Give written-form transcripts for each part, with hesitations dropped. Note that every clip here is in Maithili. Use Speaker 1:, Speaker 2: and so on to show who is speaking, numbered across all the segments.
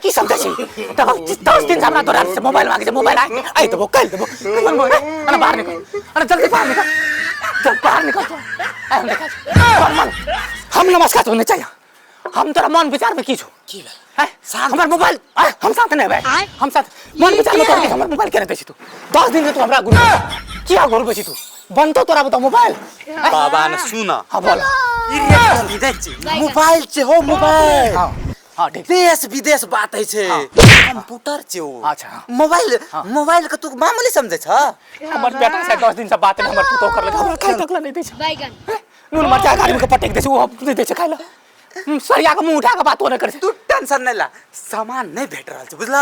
Speaker 1: की समझै छी तब 10 दिन से हमरा तोरा से मोबाइल मांगे छै मोबाइल आइ आइ देबो काल्हि देबो कखन मोबाइल अरे बाहर निकल अरे जल्दी बाहर निकल चल बाहर निकल तू आइ हम देखा छी तोहर मन हम नमस्कार तो नहीं चाहिए हम तोरा मन विचार में की छौ
Speaker 2: की भेल
Speaker 1: हैं? हमर मोबाइल आय, हम साथ नहीं भाई हम साथ मन विचार में तोहर के हमर मोबाइल केना दै छी तू 10 दिन से तू हमरा गुरु किया घुरबै छी तू बनतो तोरा बताओ मोबाइल आय?
Speaker 2: बाबा ने सुन
Speaker 1: हाँ बोल
Speaker 2: ई रिएक्शन दै छी मोबाइल छै हो मोबाइल
Speaker 1: हाँ हाँ ठीक
Speaker 2: देश विदेश बात है छै कंप्यूटर छै ओ
Speaker 1: अच्छा, हाँ।
Speaker 2: मोबाइल मोबाइल के तू मामूली समझै छ
Speaker 1: हमर बेटा से 10 दिन से बात नहीं हमर पुतोह करलक हमरा खाइ तक ला नहीं दै छै
Speaker 3: बैगन
Speaker 1: नून मरचा गाड़ी में के पटक दै छै ओ नहीं दै छै खाइ ला सरिया के मुंह उठा के बातो नहीं करै छै
Speaker 2: तू टेंशन नहीं ला सामान नहीं भेट रहल छै बुझल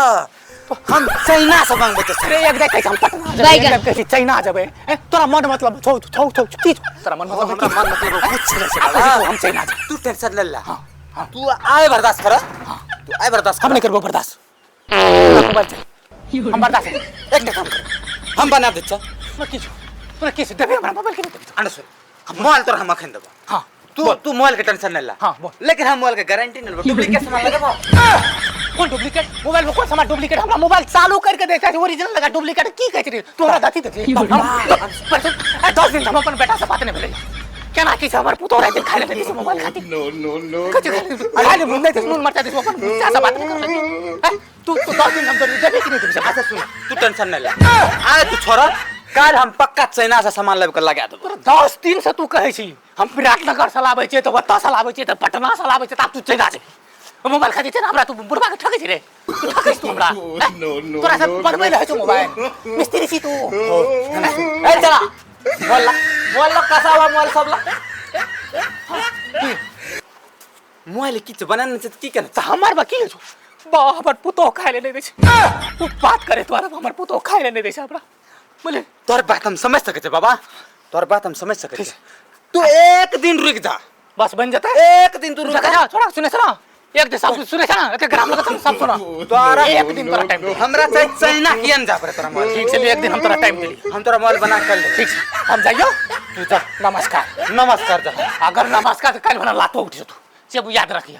Speaker 2: हम चाइना से मंगबै छै
Speaker 1: अरे एक देखै छै हम पटना जेबै
Speaker 3: बैगन।
Speaker 1: एक देखै छी चाइना जेबै ए, तोरा मन मतलब छौ छौ छौ की छौ तोरा मन मतलब
Speaker 2: हमरा मन मतलब कुछ नहीं छै
Speaker 1: आ
Speaker 2: बाबा।
Speaker 1: कहै छी हम चाइना जेबै
Speaker 2: तू टेंशन नहीं ला तू आय बर्दाश्त कर तू आय बर्दाश्त
Speaker 1: हम
Speaker 2: कर
Speaker 1: नहीं करबो बर्दाश्त हमरा मोबाइल चाही हम बर्दाश्त नहीं।
Speaker 2: एकटा काम कर हम बना दै छौ
Speaker 1: तोरा की छौ तोरा की छौ देबे हमरा मोबाइल के नहीं देबे
Speaker 2: आने सुन हम मोबाइल तोरा हम अखन देबो
Speaker 1: हाँ
Speaker 2: तू तू मोबाइल के टेंशन नहीं ला
Speaker 1: हाँ, बोल।
Speaker 2: लेकिन हम मोबाइल के गारंटी नहीं लेबो डुप्लीकेट सामान लगेबो
Speaker 1: कौन डुप्लीकेट मोबाइल में कौन सामान डुप्लीकेट हमरा मोबाइल चालू करके दे छै ओरिजिनल लगा डुप्लीकेट की कहै छै तू हमरा दथी दे 10 दिन हम अपन बेटा से बात नहीं भेलै केना की छै हमर पुतोह राति खाइ ले छै मोबाइल खातिर
Speaker 4: No, no, no.
Speaker 1: कथी खाइ ले नहीं दे नून मरचा दे अपन बच्चा से बात नहीं कर सकी तू तू 10 दिन हम देबे कि नहीं देबे
Speaker 2: अच्छा सुन तू टेंशन नहीं ला आय तू छोड़ काल हम पक्का चाइना से सामान लाबि के लगा देबो
Speaker 1: तोरा 10 दिन से तू कहै छी हम विराटनगर से लाबै छियै तऽ ओतऽ से लाबै छियै तऽ पटना से लाबै छियै तऽ आब तू चलि जा मोबाइल खातिर छै ने हमरा तू बुढ़बा के ठकै छी रे तू ठकै छी तू हमरा
Speaker 4: No, no, no,
Speaker 1: तोरा से
Speaker 4: no,
Speaker 1: बनबै लए होइ छौ मोबाइल मिस्त्री छी तू
Speaker 2: ए चला मोबाइल ला मोबाइल ला कसा हुआ मोबाइल सब ला मोबाइल की बनाने छै तऽ की केना
Speaker 1: तऽ हमर बा की छौ बा हमर पुतोह खाइ ले नहि दै छै तू बात करे तोरा हमर पुतोह खाइ ले नहि दै छै हमरा बोले
Speaker 2: तोहर बात हम समझ सकै छै बाबा तोहर बात हम समझ सकै छै तू एक दिन रुक जा
Speaker 1: बस बन जेतै
Speaker 2: एक दिन तू रुक
Speaker 1: जा
Speaker 2: जा
Speaker 1: छोड़ा सुने छ ना एक दिन सब सुने छ ना एते ग्राम लगत सब सुना
Speaker 2: तोरा
Speaker 1: एक दिन तोरा टाइम दे
Speaker 2: हमरा चाहे चाइना किया न जा पड़े तोरा मोबाइल
Speaker 1: ठीक छै एक दिन हम तोरा टाइम देली
Speaker 2: हम तोरा मोबाइल बना कर ले
Speaker 1: ठीक छै हम जाइयो
Speaker 2: तू जा
Speaker 1: नमस्कार
Speaker 2: नमस्कार जा
Speaker 1: अगर नमस्कार तऽ काल्हि भना लातो उठ जेतौ से याद रखिए।